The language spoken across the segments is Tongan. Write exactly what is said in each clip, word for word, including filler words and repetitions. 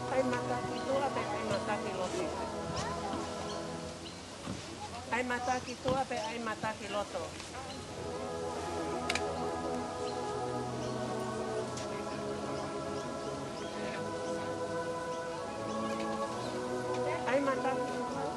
ʻAi mata ki tuʻa pe ʻai mata ki loto? ʻAi mata ki tuʻa pe ʻai mata ki loto? ʻAi mata ki tuʻa.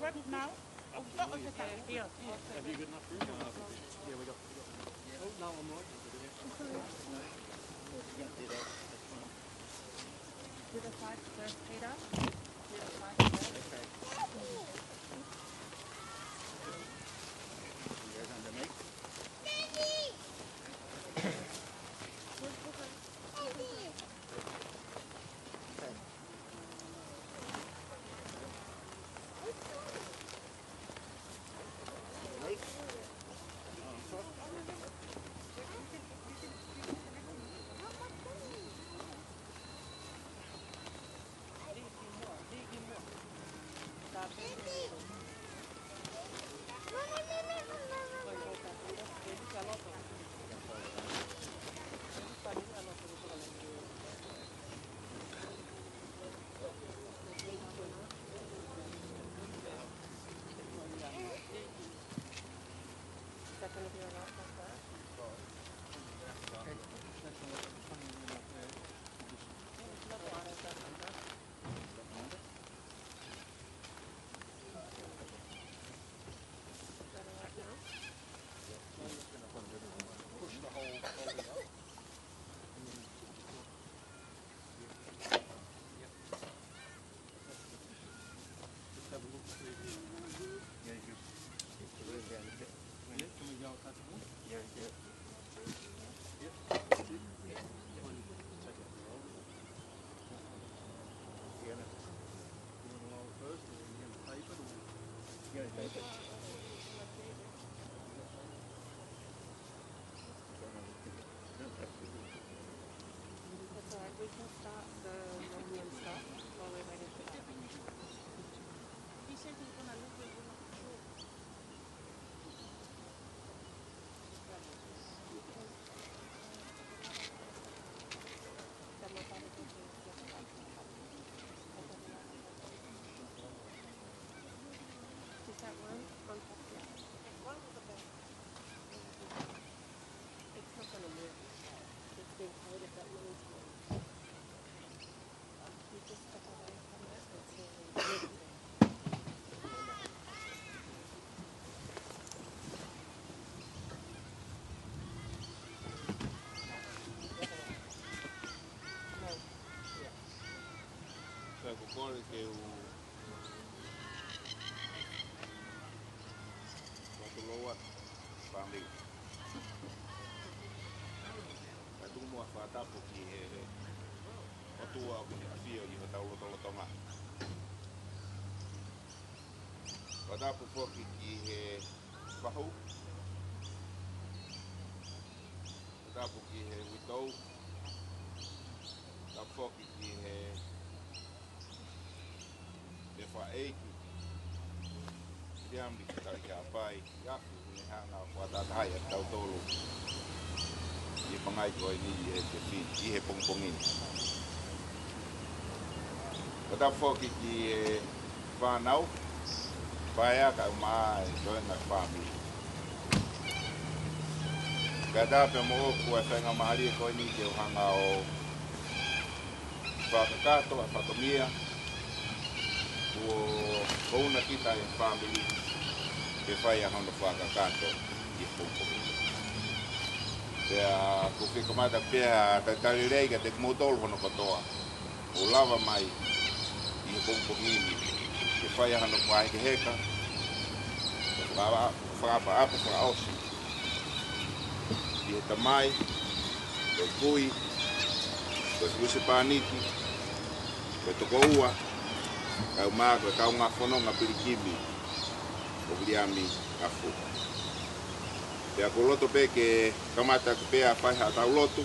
Now? Oh, oh, okay. Here. Have you got enough room? Uh, yeah, we got, we got. Oh, no, I'm right. Do the five first, Peter. Do the five first. Okay. You guys underneath? Push the whole trolley up. Just have a look through here. Yeah, you just, yeah, can we go up that door? Yeah, yeah. Yep. Take it. Yeah, no. You wanna lower first, or you gonna tape it, or? Yeah, tape it. That's all right, we can start the volume stuff while we're waiting for that. He said he's gonna look at you. Is that one on top? Yeah. It's not gonna move. It's been coated that many times. You just step away from it until you move it. Pea ko e kole ke u fakatulou atu, fāmili. Kae tuku muʻa fakatapu ki he ʻOtua ʻoku ne ʻafio ʻi hotau lotolotonga. Fakatapu foki ki he fahu. Fakatapu ki he uitou. Fakatapu foki ki he, he faʻeiki. Liami Talikapai, ʻi he ʻaho ni, hanga ʻo fakataha ai kitautolu ʻi he pangai ko eni ʻi he, ʻi he pongipongi ni. Fakatapu foki ki he fānau, paea kae ʻumaʻā e toenga fāmili. Kae ʻatā pē moʻoku ʻa e faingamālie ko eni ke u hanga ʻo fakakakato ʻa e fatongia kuo houna kita ʻe he fāmili ke fai ʻa hono fakakakato ʻi he pongipongi. Pea ʻoku ou fie kamata pē ʻa e talitali lelei kiate kimoutolu hono kotoa ʻoku lava mai ʻi he pongipongi ni ke fai ʻa hono fakahekeheka, faka-, fakaʻapaʻapa fakaʻosi ʻi he tamai, ko e kui, ko e husepāniti, ko e tokoua, kae ʻumaʻā ko e kaungā fononga pilikimi ʻo Viliami Afu. Pea ʻoku ou loto pē ke kamata pē ʻa e fai haʻatau lotu.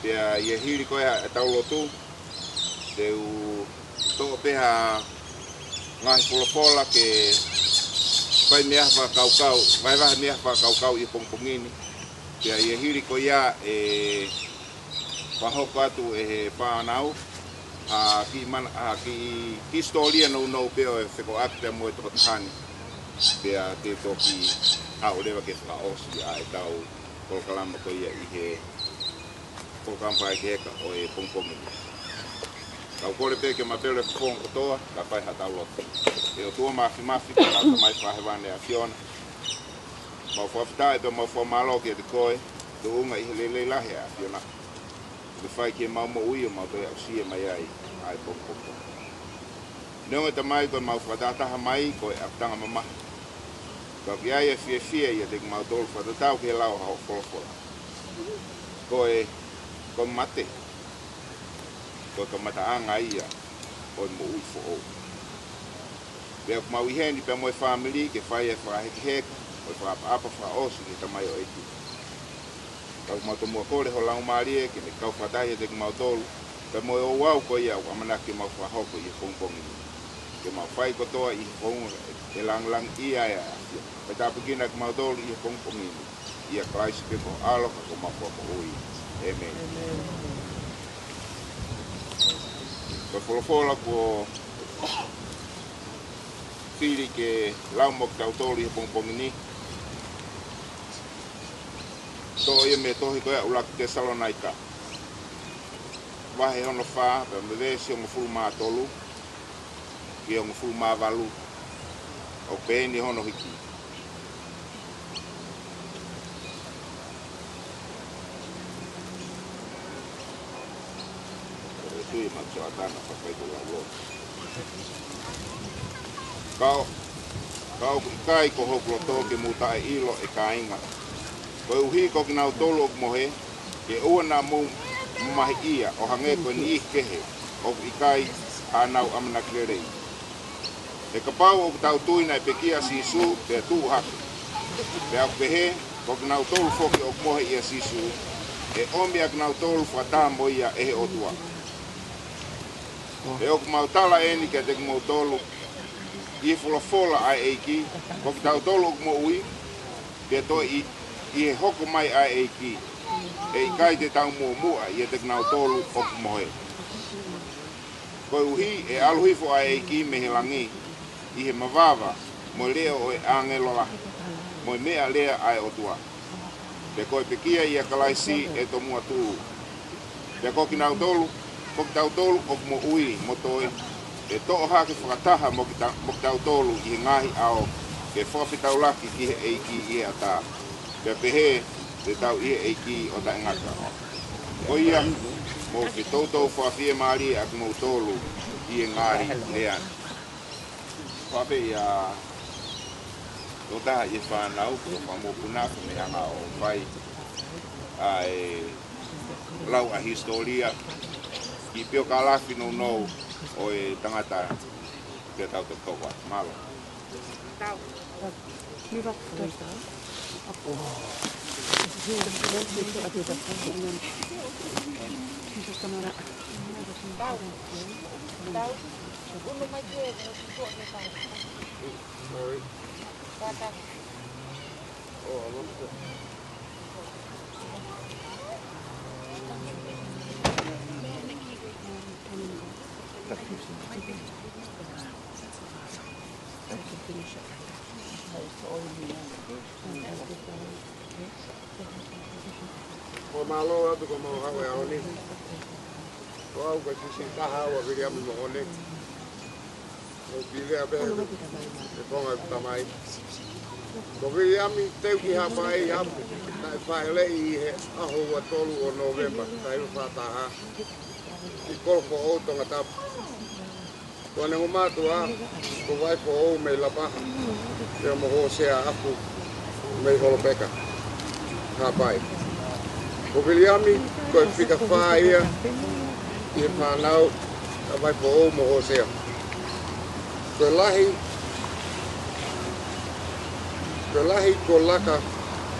Pea ʻi he hili ko ia ʻetau lotu, te u toʻo pē ha ngaahi folofola ke fai mei ai ha fakakaukau, vahevahe mei ai ha fakakaukau ʻi he pongipongi ni. Pea ʻi he hili ko ia ʻe fakahoko atu ʻe he fānau ha kiʻi mana-, ha kiʻi, kiʻi hisitōlia nounou pē ʻo e fekauʻaki pea mo e tokotaha ni. Pea te u toki haʻu leva ke fakaʻosi ʻa ʻetau polokalama ko ia ʻi he polokalama fakahekeheka ʻo e pongipongi ni. Kau kole pē ke ma pele fofonga kotoa, ka fai haʻatau lotu. ʻE ʻOtua Māfimafi, ko ʻemau Tamai Fakahēvani ʻa e ʻAfiona. Mau fakafetaʻi pea mau fakamālō kiate koe, tuʻunga ʻi he lelei lahi ʻa e ʻAfiona. Ke fai ki heʻemau moʻui ʻo mau toe aʻusia mai ai ʻa e pongipongi. Neongo Tamai ko ʻemau fakatahataha mai ko e ʻapitanga mamahi. Ka ʻoku ʻi ai e fiefia ʻiate kimautolu fakatatau ki he lau ʻa hoʻo folofola. Ko e, ko e mate, ko e kamataʻanga ia ʻo e moʻui foʻou. Pea ʻoku mau ʻi heni pea mo e fāmili ke fai e fakahekeheka, mo e fakaʻapaʻapa fakaʻosi ki he tamaioʻeiki. Ka ʻoku mau tomuʻa kole ho Laumālie ke ne kau fakataha ʻiate kimautolu, pea mo e ouau ko ia ʻoku ʻamanaki ke mau fakahoko ʻi he pongipongi ni. Ke mau fai kotoa ʻi he founga ʻe langilangiʻia ai ʻa e ʻAfiona. Pea tāpuekina kimautolu ʻi he pongipongi ni. ʻIa Kalaisi pē ko ho ʻAlo ka ko homau Fakamoʻui. ʻĒmeni. Ko e folofola kuo fili ke lau mo kitautolu ʻi he pongipongi ni, toʻo ia mei he tohi ko ia ʻUluaki Tesalonaika, vahe hono fā, pea mei he veesi hongofulu mā tolu ki he hongofulu mā valu, ʻoku pehē ni hono hiki. Ko e tui ma tō atana pa kai ko lau lo. Ka ʻo, ka ʻoku ʻikai ko hoku loto ke mou taʻeʻilo, ʻe kāinga, koeʻuhi ko kinautolu ʻoku mohe, ke ʻoua naʻa mou mamahiʻia ʻo hangē ko e niʻihi kehe ʻoku ʻikai haʻanau ʻamanaki lelei. He kapau ʻoku tau tui naʻe pekia ʻa Sīsū pea tuʻu hake, pea ʻoku pehē ko kinautolu foki ʻoku mohe ʻia Sīsū, ʻe ʻomi ʻa kinautolu fakataha mo ia ʻe he ʻOtua. Pea ʻoku mau tala eni kiate kimoutolu ʻi he folofola ʻa e ʻEiki, ko kitautolu ʻoku moʻui, pea toe ʻi, ʻi he hoko mai ʻa e ʻEiki, ʻe ʻikai te tau muʻomuʻa ʻiate kinautolu ʻoku mohe. Koeʻuhi ʻe ʻalu hifo ʻa e ʻEiki mei he langi ʻi he mavava mo e leʻo ʻo e ʻāngelo lahi, mo e meʻalea ʻa e ʻOtua. Pea ko e pekia ʻia Kalaisi ʻe tomuʻa tuʻu. Pea ko kinautolu, ko kitautolu ʻoku moʻui mo toe, ʻe toʻo hake fakataha mo kita, mo kitautolu ʻi he ngaahi ʻao, ke fakafetaulaki ki he ʻEiki ʻi he ʻatā. Pea pehē te tau ʻi he ʻEiki ʻo taʻengata. Ko ia, mou fetoutou fakafiemālie ʻa kimoutolu ʻi he ngaahi lea ni. Fakaafeʻi ʻa e tokotaha ʻi he fānau, ko e fakamokopuna, ko e meʻa ʻoku fai ʻa e lau ʻa e hisitōlia, ki he piokalafi nounou ʻo e tangata pea tau tokoua. Mālō. Ko e mālō atu ko mau hau e ʻaho ni. Ko au ko e siʻisiʻi taha au ʻa Viliami Mohone. Ko e pīlea pē he konga ʻo e tamai. Ko Viliami teu ki Haʻapai, Haʻapai, naʻe fāʻeleʻi ʻi he ʻaho ua tolu ʻo Nōvema, taha hiva fā taha, ʻi Kolofoʻou, Tongatapu. Ko ʻene ongo mātuʻa, ko Vaifoʻou mei Lapaha, pea mo Hōsea ʻAfu mei Holopeka, Haʻapai. Ko Viliami, ko e fika fā ia ʻi he fānau ʻa Vaifoʻou mo Hōsea. Ko e lahi, ko e lahi ko Laka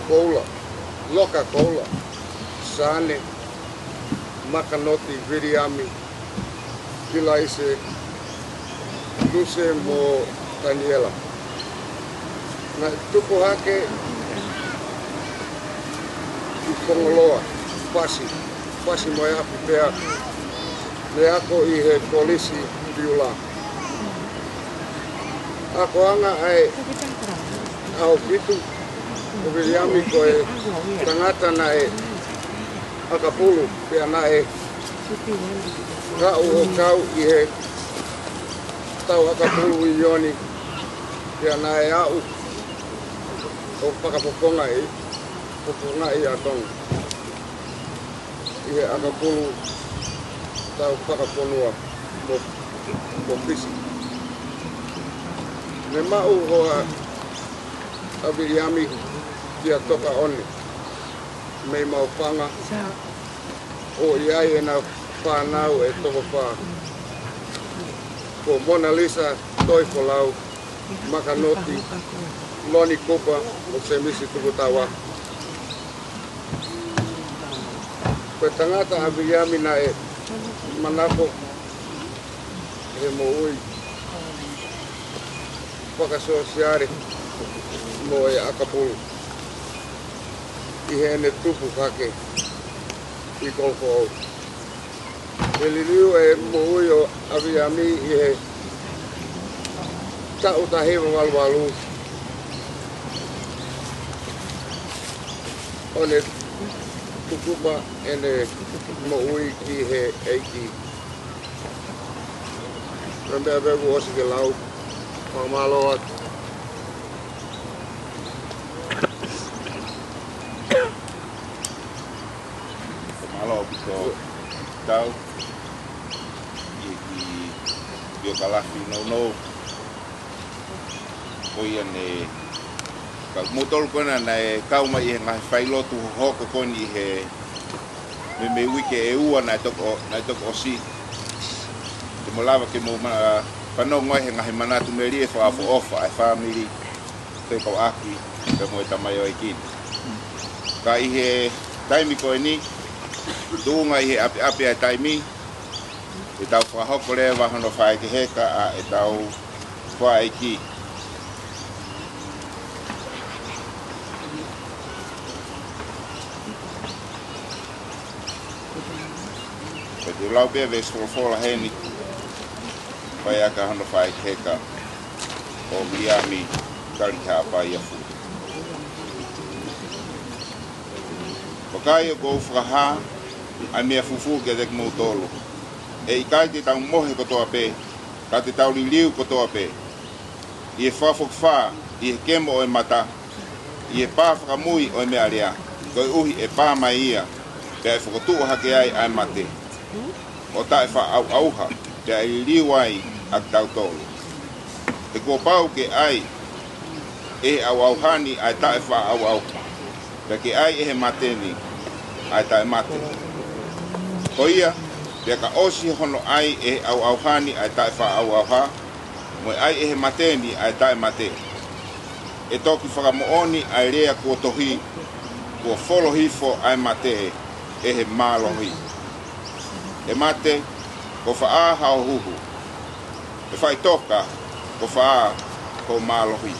Koula, Loka Koula, Sane, Makanoti, Viliami, Kilaise, Luse mo Taniela. Naʻe tupu hake ʻi Fongoloa, Fasi, Fasi mo e Afi pea ne ako ʻi he Kolisi Piula. Akoʻanga ʻa e ʻAhofitu, ko Viliami ko e tangata naʻe ʻakapulu pea naʻe Ka u ʻo kau ʻi he tau ʻakapulu ʻi ʻIoni, pea naʻe aʻu ʻo fakafofongaʻi, fofongaʻi ʻa Tonga ʻi he ʻakapulu tau fakafonua mo, mo Fisi. Ne maʻu ʻa, ʻa Viliami kia Tokaʻone mei Maʻufanga, ʻo ʻi ai ʻena fānau ʻe toko fā, ko Mona Lisa Toifolau Makanoti, Loni Kupa, mo Semisi Tukutaua. Ko e tangata ʻa Viliami naʻe manako he moʻui fakasōsiale mo e ʻakapulu ʻi heʻene tupu hake ʻi Koufoʻou. Ke liliu e moʻui ʻo ʻAviliami ʻi he taʻu taha hiva valu valu, ʻo ne tukupa ʻene moʻui ki he ʻEiki. Ko e meʻa pē kuo ʻosi ke lau. Fakamālō atu. Mālō ʻaupito tau. ʻI he kiʻi biokalafi nounou. Ko ia ne, ka mou tolu ko ena naʻe kau mai ʻi he ngaahi failotu hohoko ko eni ʻi he meimei uike ʻe ua naʻe toki ʻo, naʻe toki ʻosi. Te mou lava ke mou ma-, fanongo ai he ngaahi manatu melie fakaʻofoʻofa ʻa e fāmili fekauʻaki pea mo e tamaioʻeiki ni. Ka ʻi he taimi ko eni, tuʻunga ʻi he ʻapiʻapi ʻa e taimi, te tau fakahoko leva hono faikeheka ʻa ʻetau faʻa ʻeiki. Pea te u lau pē veesi folofola heni, fai ʻaki hono faikeheka ʻo Viliami Talihaʻapai Afu. Vakai, ʻoku ou fakahā ʻa e meʻa fufū kiate kimoutolu. ʻE ʻikai te tau mohe kotoa pē, ka te tau liliu kotoa pē. ʻI he fakafokifā, ʻi he kemo ʻo e mata, ʻi he pā fakamui ʻo e meʻalea, koeʻuhi ʻe pā mai ia, pea ʻe fokotuʻu hake ai ʻa e mate ʻo taʻefaʻaʻauʻauha, pea ʻe liliu ai ʻa kitautolu. He kuo pau ke ʻai ʻe he ʻauʻauha ni ʻa e taʻefaʻaʻauʻauha, pea ke ʻai ʻe he mate ni ʻa e taʻemate. Ko ia, pea ka ʻosi hono ʻai ʻe he ʻauʻauha ni ʻa e taʻefaʻaʻauʻauha, mo e ʻai ʻe he mate ni ʻa e taʻemate, ʻe toki fakamoʻoni ʻa e lea kuo tohi, kuo folo hifo ʻa e mate ʻe he mālohi. ʻE mate, ko fē haʻo huhu? ʻE faʻitoka, ko fē hoʻo mālohi?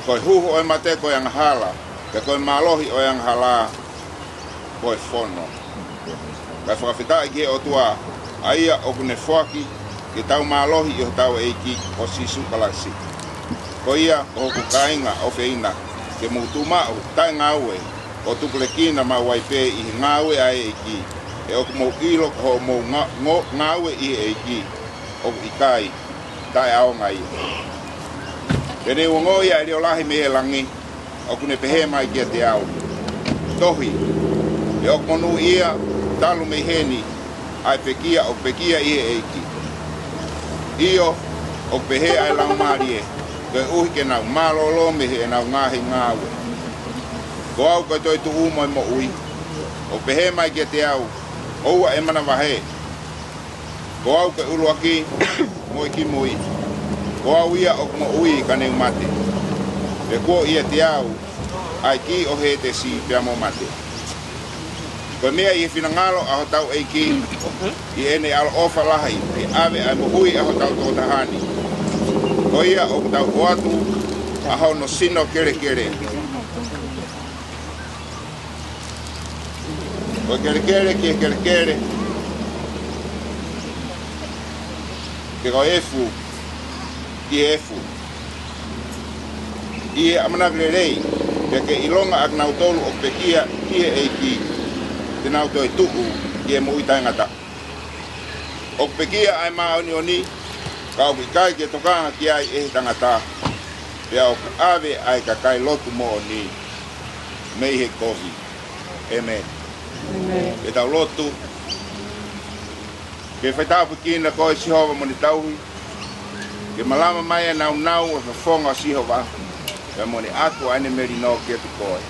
Ko e huhu ʻo e mate ko e angahala, pea ko e mālohi ʻo e angahala ko e fono. Kae fakafetaʻi ki he ʻOtua, ʻa ia ʻoku ne foaki ke tau mālohi ʻi hotau ʻEiki ko Sīsū Kalaisi. Ko ia, ʻe hoku kāinga ʻofeina, ke mou tuʻumaʻu taʻengāue, ʻo tupulekina maʻu ai pē ʻi he ngāue ʻa e ʻEiki, he ʻoku mou ʻilo ko hoʻomou nga-, ngo-, ngāue ʻi he ʻEiki ʻoku ʻikai taʻeʻaonga ia. Pea ne u ongoʻi ʻa e leʻo lahi mei he langi, ʻoku ne pehē mai kiate au: Tohi, he ʻoku monūʻia talu mei heni ʻa e pekia ʻoku pekia ʻi he ʻEiki, ʻio, ʻoku pehē ʻa e laumālie, koeʻuhi ke nau mālōlō mei heʻenau ngaahi ngāue. Ko au ko e toetuʻu mo e moʻui. ʻOku pehē mai kiate au: ʻOua ʻe manavahē. Ko au ko e ʻuluaki mo e kimui. Ko au ia ʻoku moʻui ka ne u mate, pea kuo ʻiate au ʻa e kī ʻo Hētesi pea mo mate. Ko e meʻa ʻi he finangalo ʻa hotau ʻEiki, ʻi heʻene ʻaloʻofa lahi, ke ʻave ʻa e moʻui ʻa hotau tokotaha ni. Ko ia ʻoku tau ʻoatu ʻa hono sino kelekele. Ko e kelekele ki he kelekele, pea ko e efu ki he efu. ʻI he ʻamanaki lelei, pea ke ʻilonga ʻa kinautolu ʻoku pekia ki he ʻEiki, te nau toetuʻu ki he moʻui taʻengata. ʻOku pekia ʻa e māʻoniʻoni, ka ʻoku ʻikai ke tokanga ki ai ʻe he tangata. Pea ʻoku ʻave ʻa e kakai lotu moʻoni mei he kovi. ʻĒmeni. ʻĒmeni. Ke tau lotu. Ke fai tāpuekina koe Sihova mo e tauhi. Ke malama mai ʻa e nāunau ʻo e fofonga ʻo Sihova, pea mo e ʻatu ʻa ʻene melino kiate koe.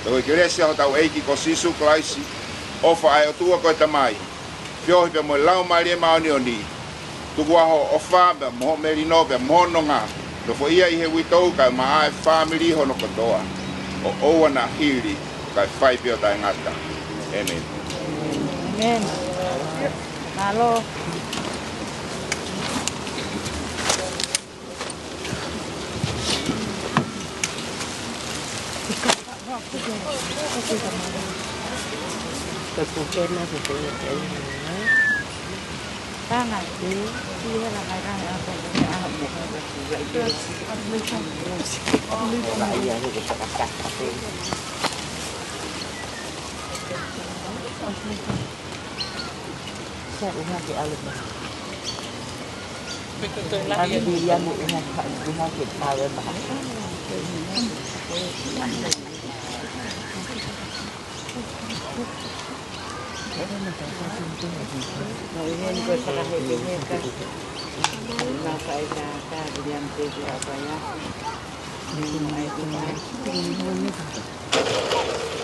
Pea ko e kelesi ʻa hotau ʻEiki ko Sīsū Kalaisi, ʻofa ʻa e ʻOtua ko e Tamai, feohi pea mo e Laumālie Māʻoniʻoni, tuku ā hoʻo ʻofa pea mo hoʻo melino pea mo hoʻo nonga, nofoʻia ʻi he uitou kae ʻumaʻā ʻa e fāmili hono kotoa, ʻo ʻoua naʻa hili, kae fai pē ʻo taʻengata. ʻĒmeni. ʻĒmeni. Mālō.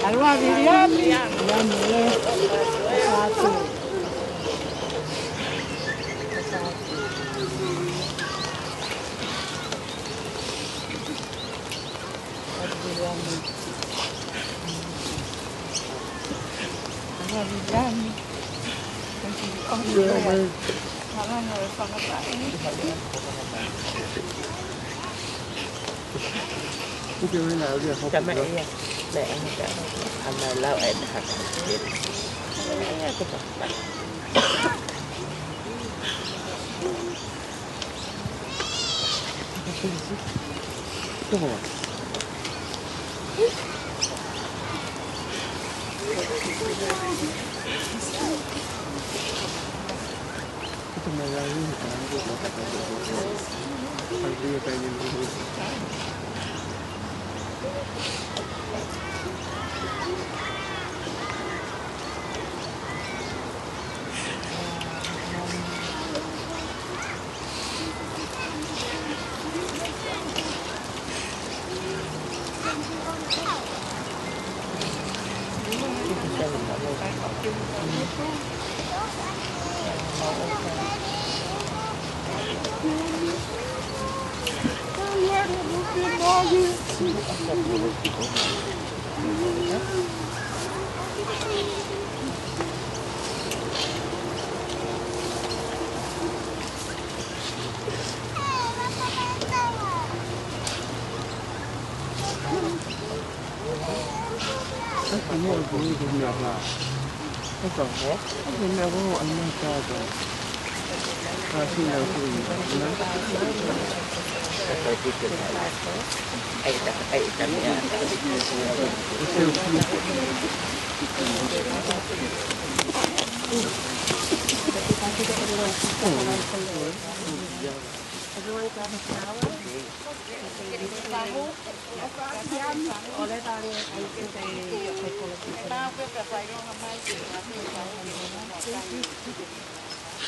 ʻAlua Viliami. Viliami, ē. Sātu. Sātu. ʻAlua Viliami. ʻAlua Viliami. Thank you. ʻAlua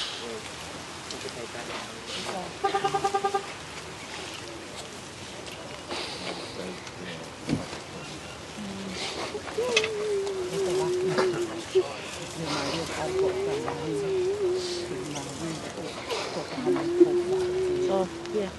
Viliami. Oh, yeah.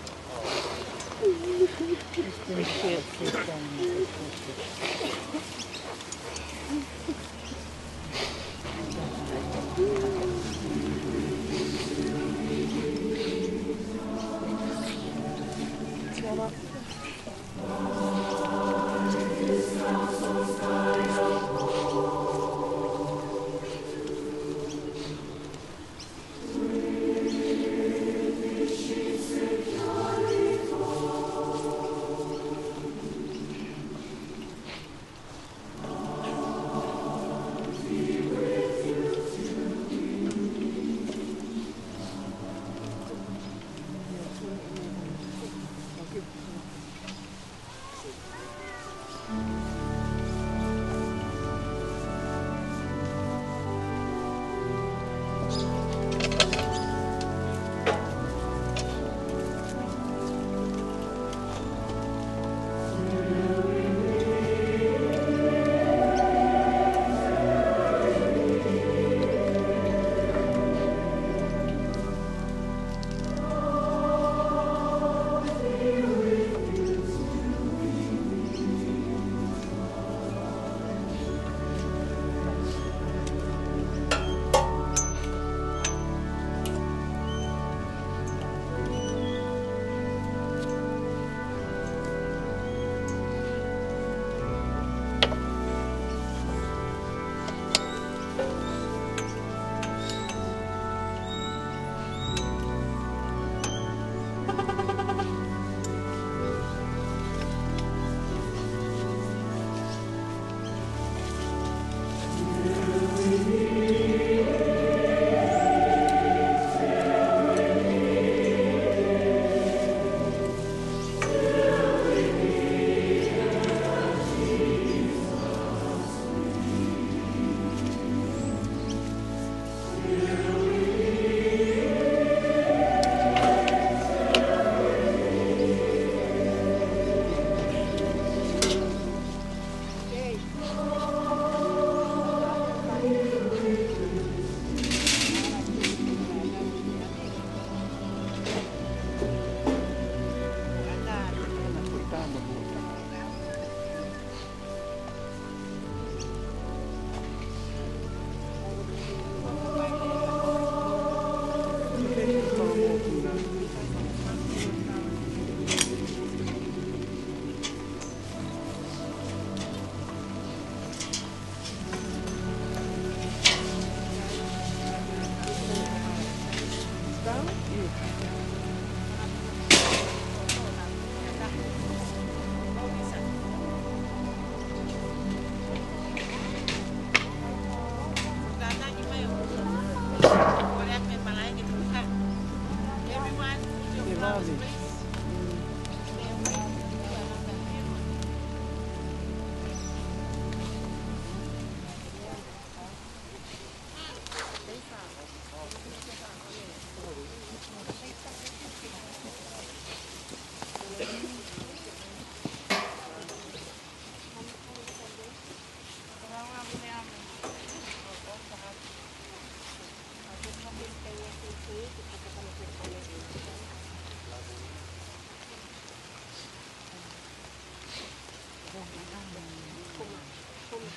Is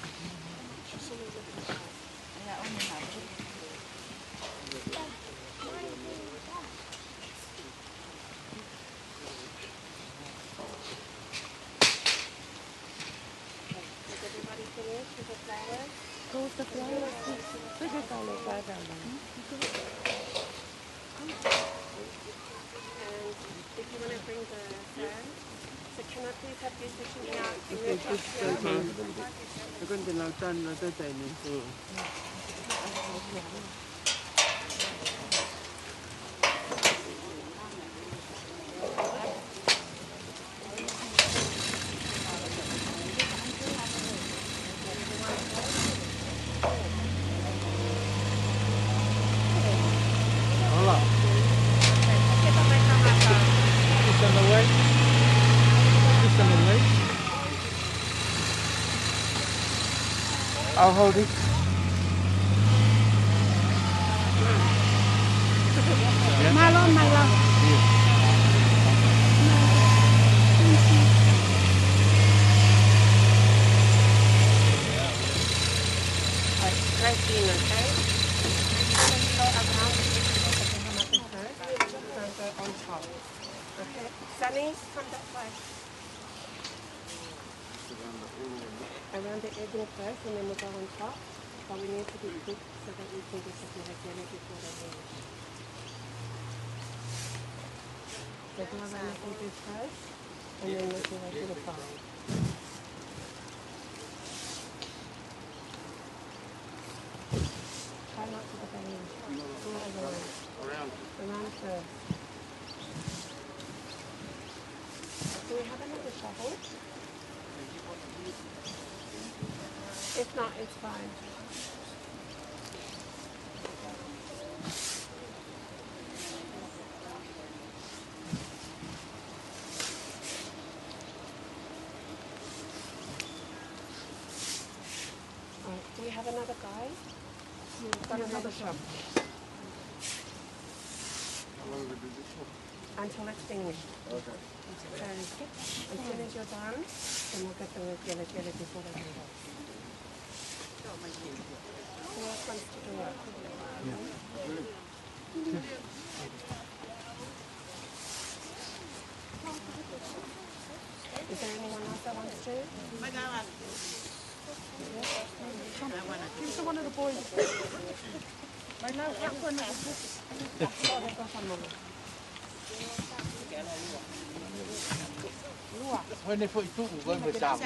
everybody finished with the flowers? Go with the flowers. Look at that little bag I want. And if you want to bring the fan, so can I please have this machine out? This is just, um, we're going to now turn the other side. Hola. This on the way. This on the way. I'll hold it. Mālō, mālō. Thank you. All right, try clean, okay? Make sure you go around the edges of the coconut first, and go on top. Okay, Sunny, come that way. Around the edges first, and then we'll go on top. But we need to be quick so that we can get the jelly before they leave. So go around the edges first, and then we'll do a little fry. Try not to put that in. Go around. Around. Around first. Do we have another shovel? If not, it's fine. All right, do we have another guy? We've got another shovel. How long have we been doing this for? Until it's finished. Okay. So, as soon as you're done, then we'll get the jelly jelly before they move on. Who else wants to do it? Is there anyone else that wants to? Give to one of the boys. My love, that one. When they put it through, when we down.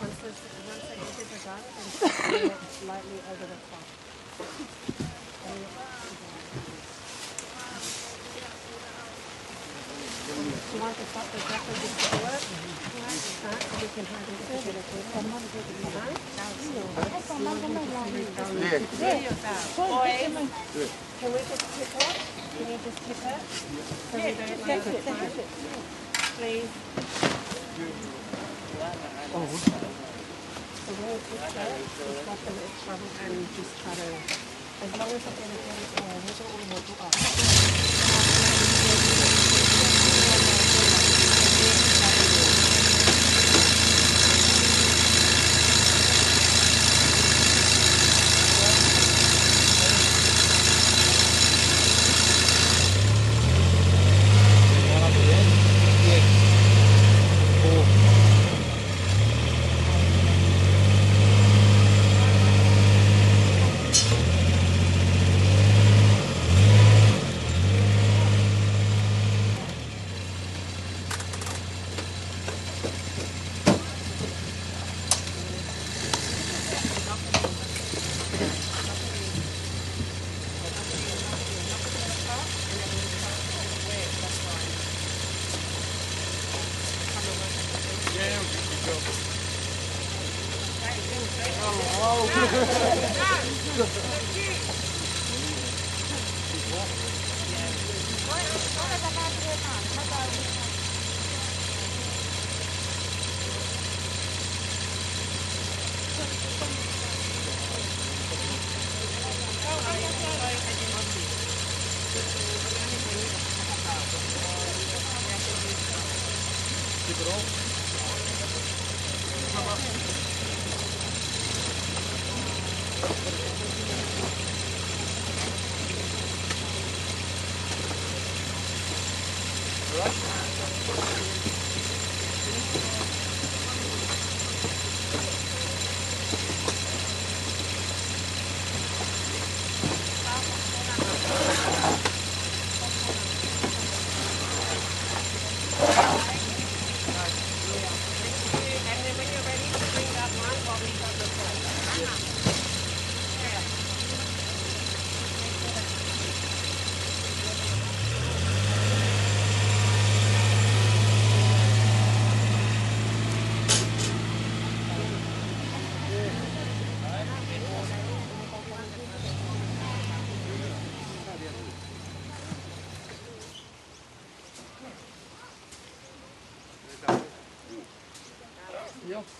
Once this, once the edges are done, then just bring it lightly over the top. Do you want the top, the top of this to work? Huh? So we can have it together. Huh? Yeah. Boys. Can we just tip it? Can you just tip it? So we don't lose the time? Please. So when you tip it, just let the little trouble and just try to, as long as the energy is all, we'll do all, we'll do all.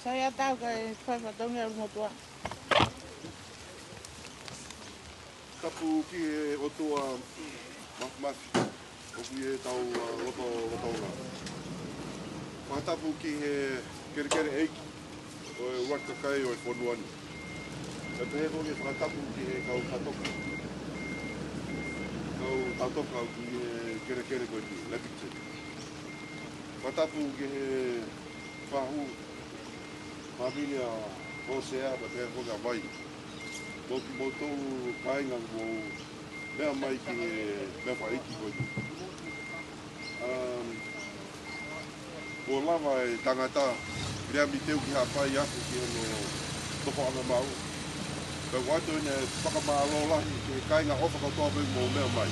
Sai ʻa tau ka e fai fatongia ʻo motua. Tapu ki he ʻOtua Mafimafi, ʻoku ʻi heʻetau, ʻa, loto, loto na. Fakatapu ki he kelekele ʻeiki ʻo e ʻuluaki kakai ʻo e fonua ni. Pea pehē foki e fakatapu ki he kau tautoka. Kau tautoka ʻoku ʻi he kelekele ko eni, Lepington. Fakatapu ki he fahu, fāmili ʻa Hōsea, pea pehē foki ʻa Vai. Mo kimoutolu kāinga ʻoku mou meʻa mai ki he meʻa fakaʻeiki ko eni. Um, kuo lava e tangata Viliami Teu ki Haʻapai ʻo aʻu ki hono tokoʻanga maʻu. Pea ʻoku ʻoatu ʻene fakamālō lahi ki he kāinga ʻofa kotoa pē ʻoku mou meʻa mai.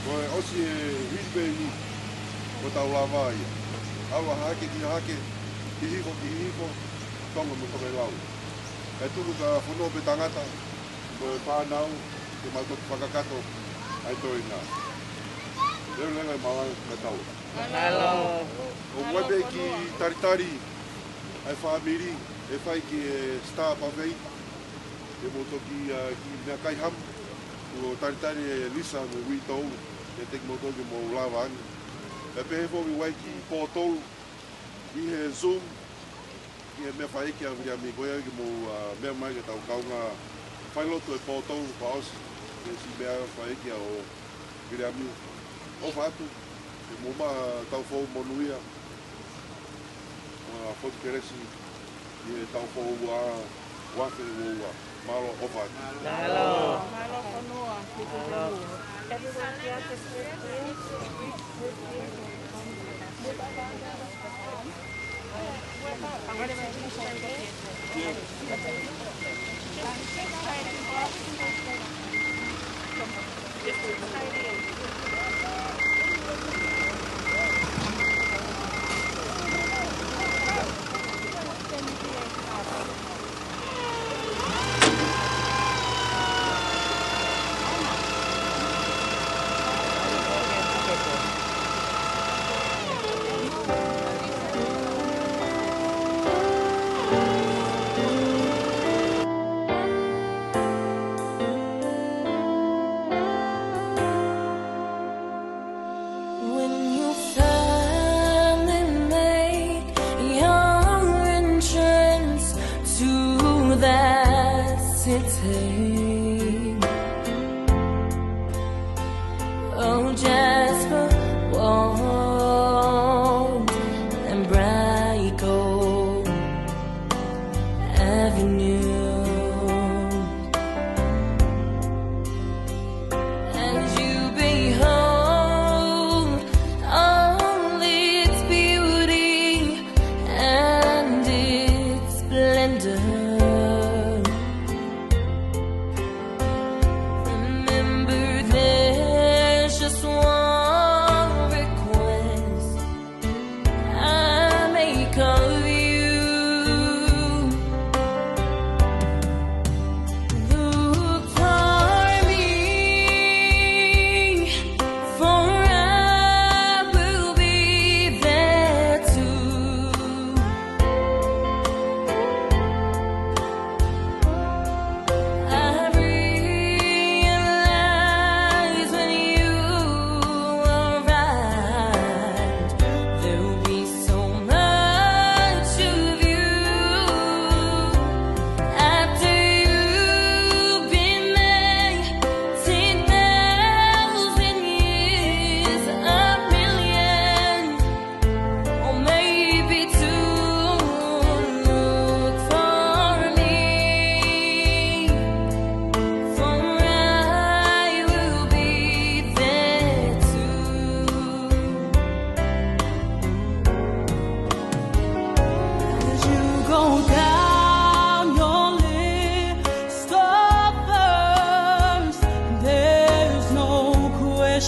Ko e ʻosi e hili pē eni, kuo tau lava ia. ʻAlu ʻa Hahake ki Hahake, Hihifo ki Hihifo, Tonga mo Tokelau. Kae tuku ka fonua pē tangata, ko e fānau, ke mau toki fakakakato ʻa e toenga. Leveleva e malanga ka tau. Mālō. ʻOku ʻi ai pē kiʻi talitali ʻa e fāmili, ʻe fai ki he Star Buffet. Ke mou toki, ʻa, kiʻi meʻakai hamu. Kuo talitali ʻe Lisa mo Uitou, ke teki mou toki mou lava ange. Pea pehē foki ʻoku ʻi ai kiʻi pōtolu ʻi he Zoom, ʻi he meʻa fakaʻeiki ʻa Viliami ko ia ke mou, ʻa, meʻa mai ke tau kaungā fai lotu e pōtolu fakaʻosi, ke siʻi meʻa fakaʻeiki ʻa Viliami. ʻOfa atu, ke mou maʻu ha taʻu foʻou monūʻia, ʻa, Fotu Kelesi, ʻi he taʻu foʻou ua, ua afe ua ua. Mālō ʻofa atu. Mālō. Mālō fonua. Mālō. You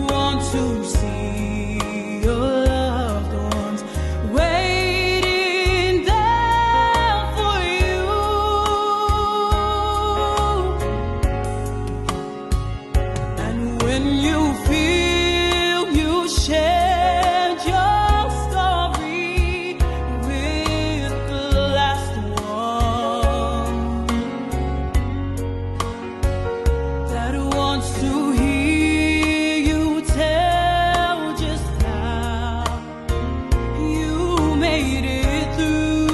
want to see your loved ones waiting there for you. And when you feel you shared your story with the last one that wants to hear you tell just how you made it through.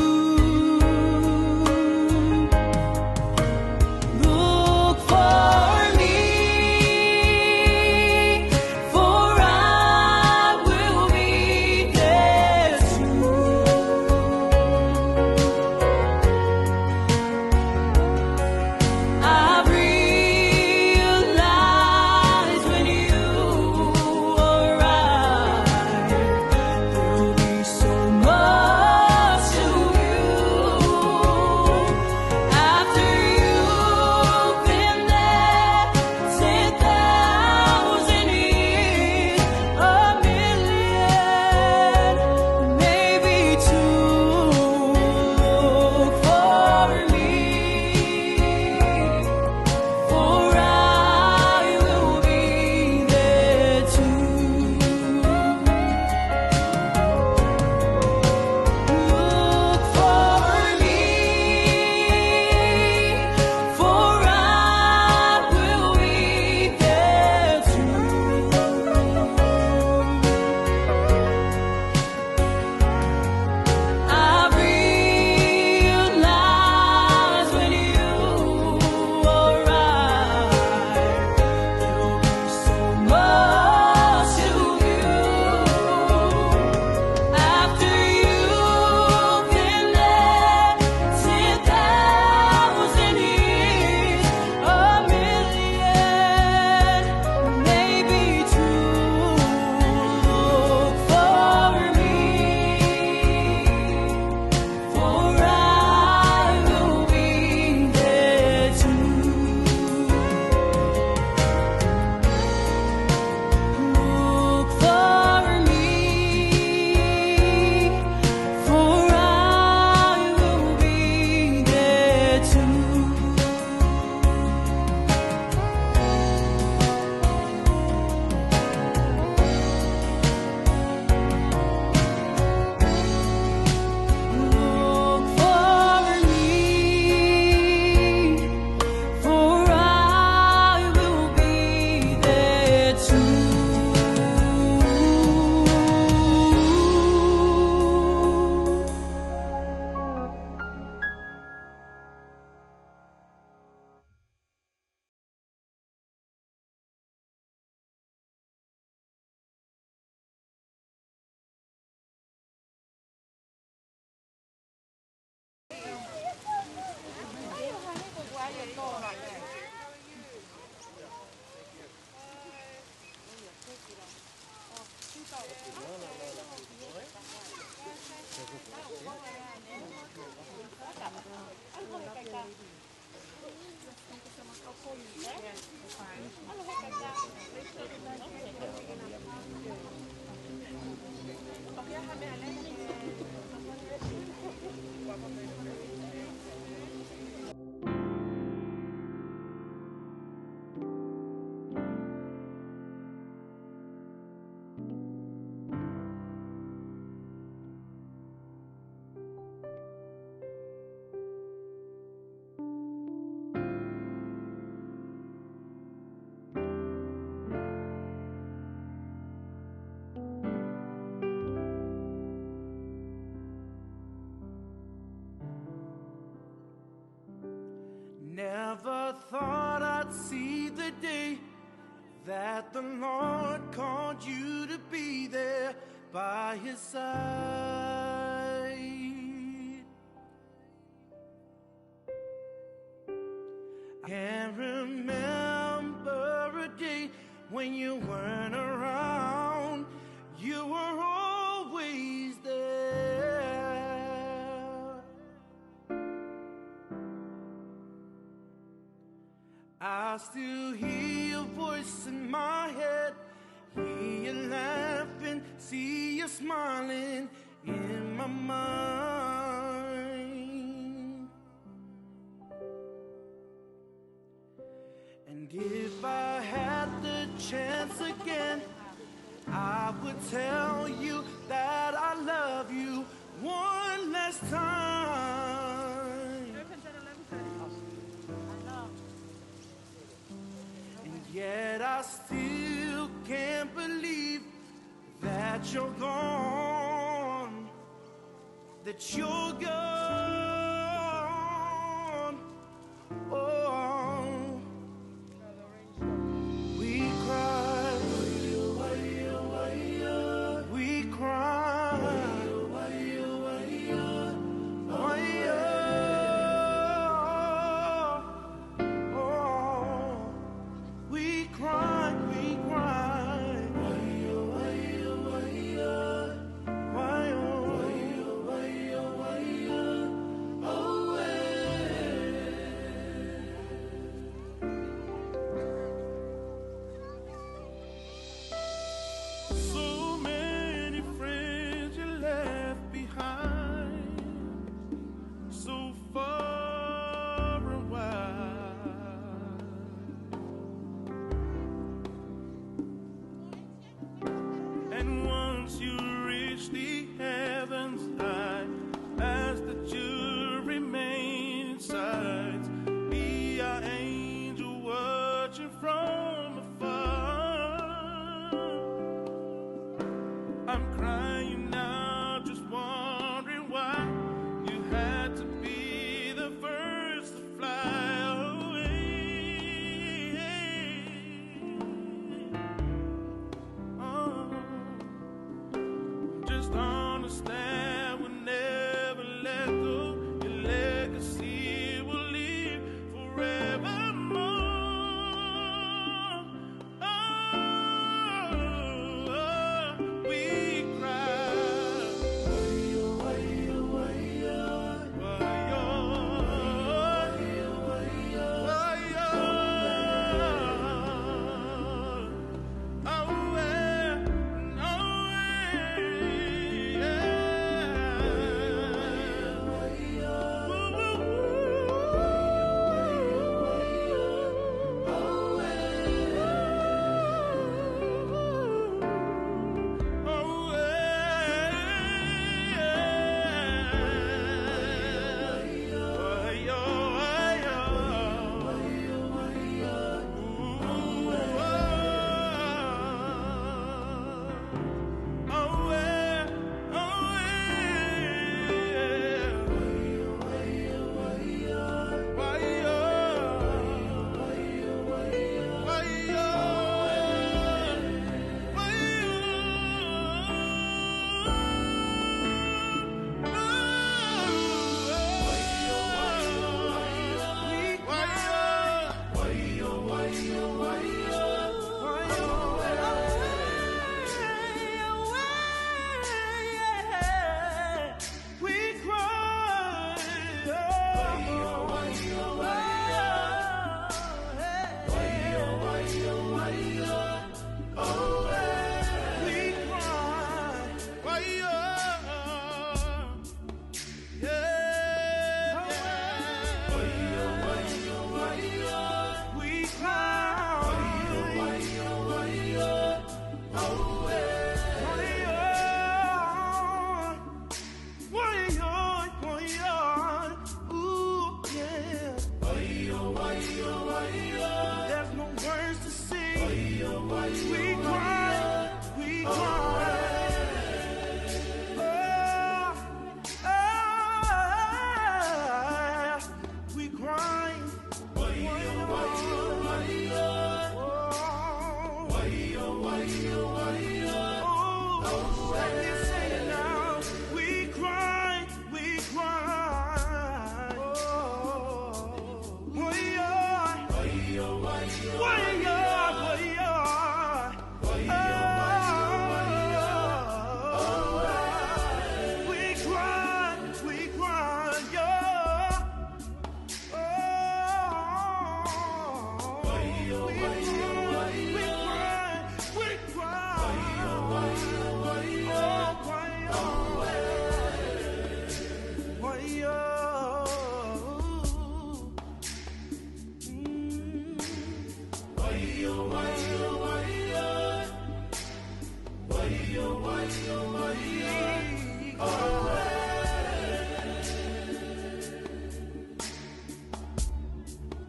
Look for me, for I will be there too. I realize when you arrive, there'll be so much to view. After you've been there ten thousand years, a million, maybe two, look for me. For I will be there too. Look for me, for I will be there too. I realize when you arrive, there'll be so much to view. After you've been there ten thousand years, a million, maybe two, look for me, for I will be there too. Look for me, for I will be there too. Look for me, for I will be there too. Never thought I'd see the day that the Lord called you to be there by his side. Can't remember a day when you weren't around. You were always there. I still hear your voice in my head, hear you laughing, see you smiling in my mind. And if I had the chance again, I would tell you that I love you one last time. And yet I still can't believe that you're gone, that you're gone. Oh, we cry, we cry. Oh, we cry, we cry. Why, oh, why, oh, why, oh, why, oh, why, oh, why, oh.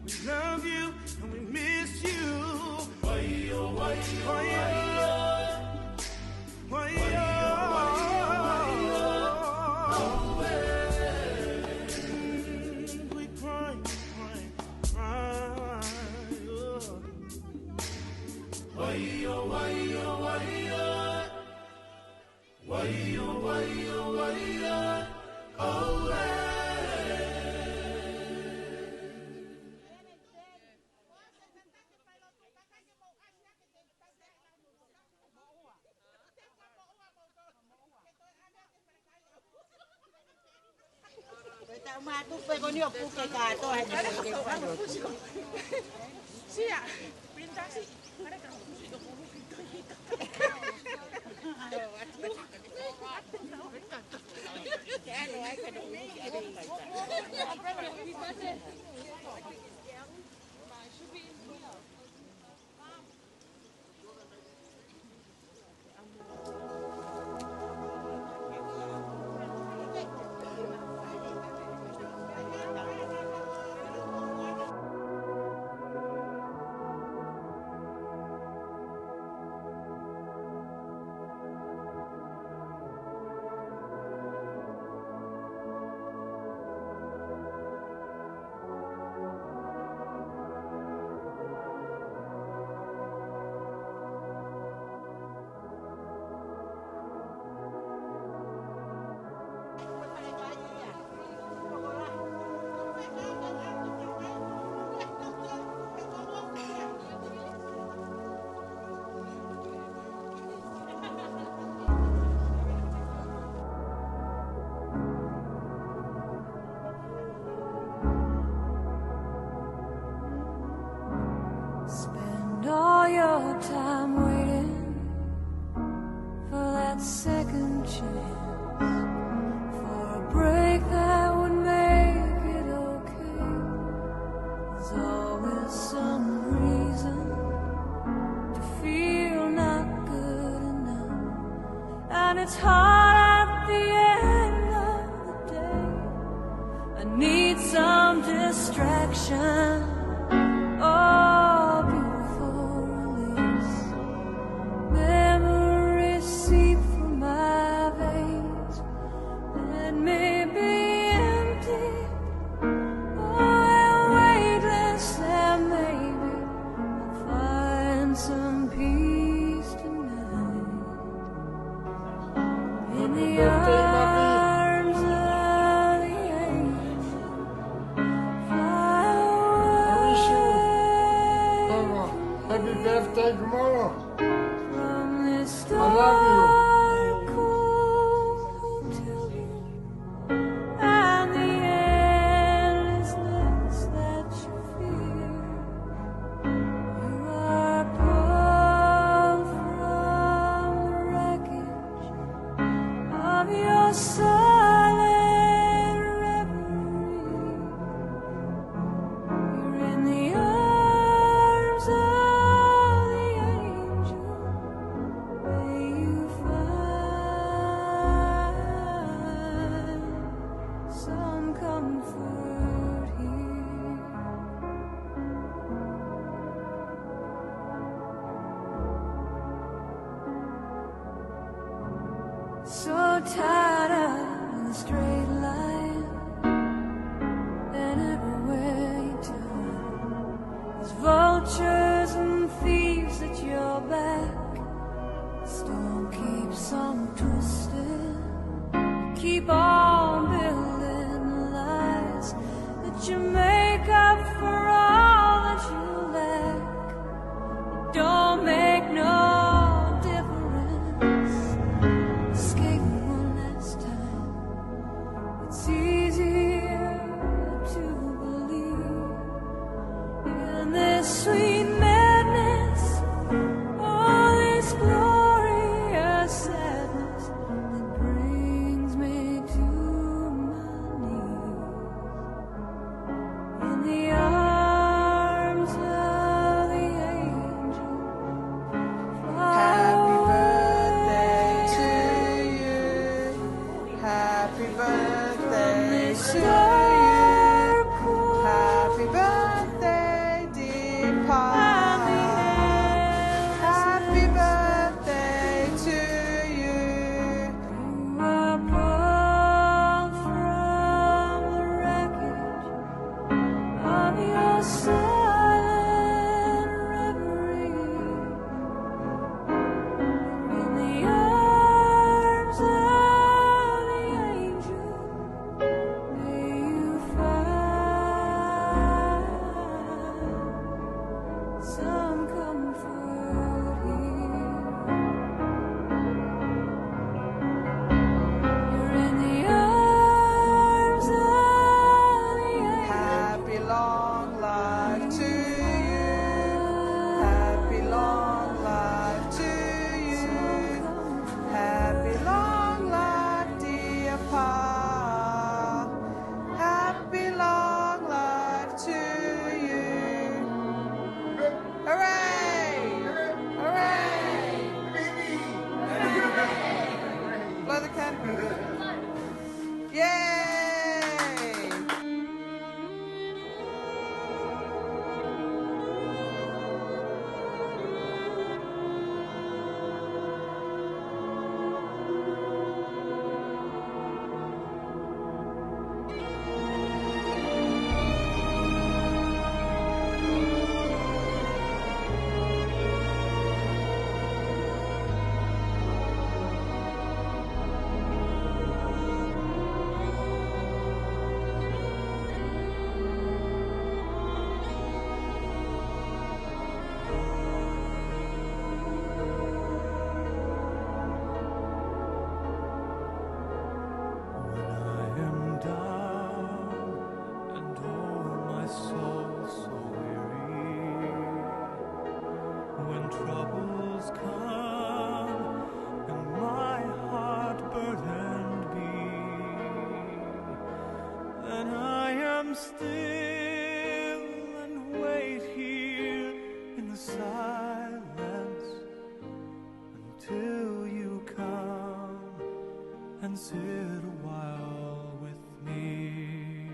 We love you and we miss you. Why you, why you, why you, why you, why you, why you, why you, we cry, cry, cry. Why you, why you, why you, why you, why you, why you, oh, hey. Ko e taʻu mā tupe ko eni ʻo puke kātoa he. Sia, pintasi. Spend all your time waiting for that second chance, for a break that would make it okay. There's always some reason to feel not good enough. And it's hard at the end of the day. I need some distraction. Oh, beautiful release. Memories seep through my veins. Let me be empty. Oh, weightless, and maybe I'll find some peace tonight. In the arms of the angel, fly away. Happy birthday tomorrow. From this I love you. Dark, cold hotel room and the endlessness that you fear. You are pulled from the wreckage of your silent reverie. You're in the arms of the angel. May you find some comfort here. So tired of the straight line, and everywhere you turn, there's vultures and thieves at your back. The storm keeps on twisting. Keep on building lies that you make up for all that you lack. It don't make no difference. Escape one last time. It's easier to believe in this sweet Silent reverie in the arms of the angel. May you find some comfort here. You're in the arms of the angel. Happy long life to you. Happy long life to you. Happy long life, dear Pa. Happy long life to you. Hooray! Hooray! Blow the candle. Yay! When I am down and oh my soul so weary, when troubles come and my heart burdened be, then I am still and wait here in the silence until you come and sit a while with me.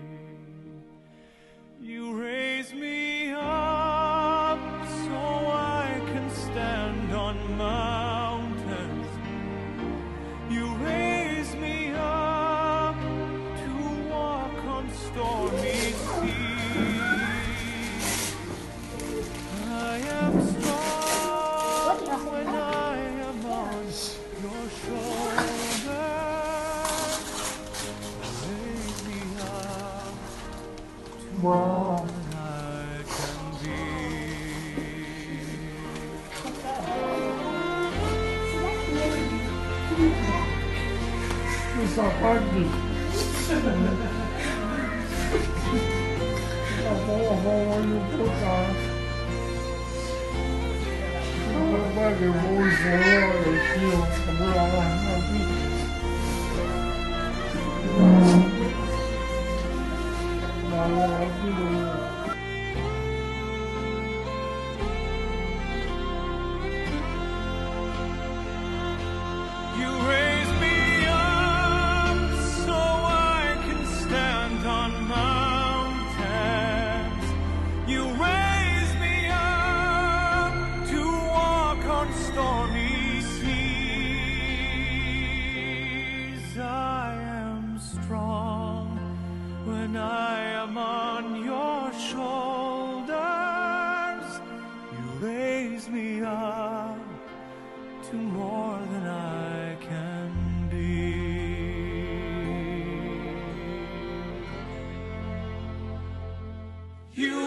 You raise me up so I can stand on mountains. You raise me up to walk on stormy seas. I am strong when I am on your shoulders. Raise me up to more than I can be. It's a party. You raise me up so I can stand on mountains. You raise me up to walk on stormy seas. I am strong when I am on your shoulders. You raise me up to more than I can be. You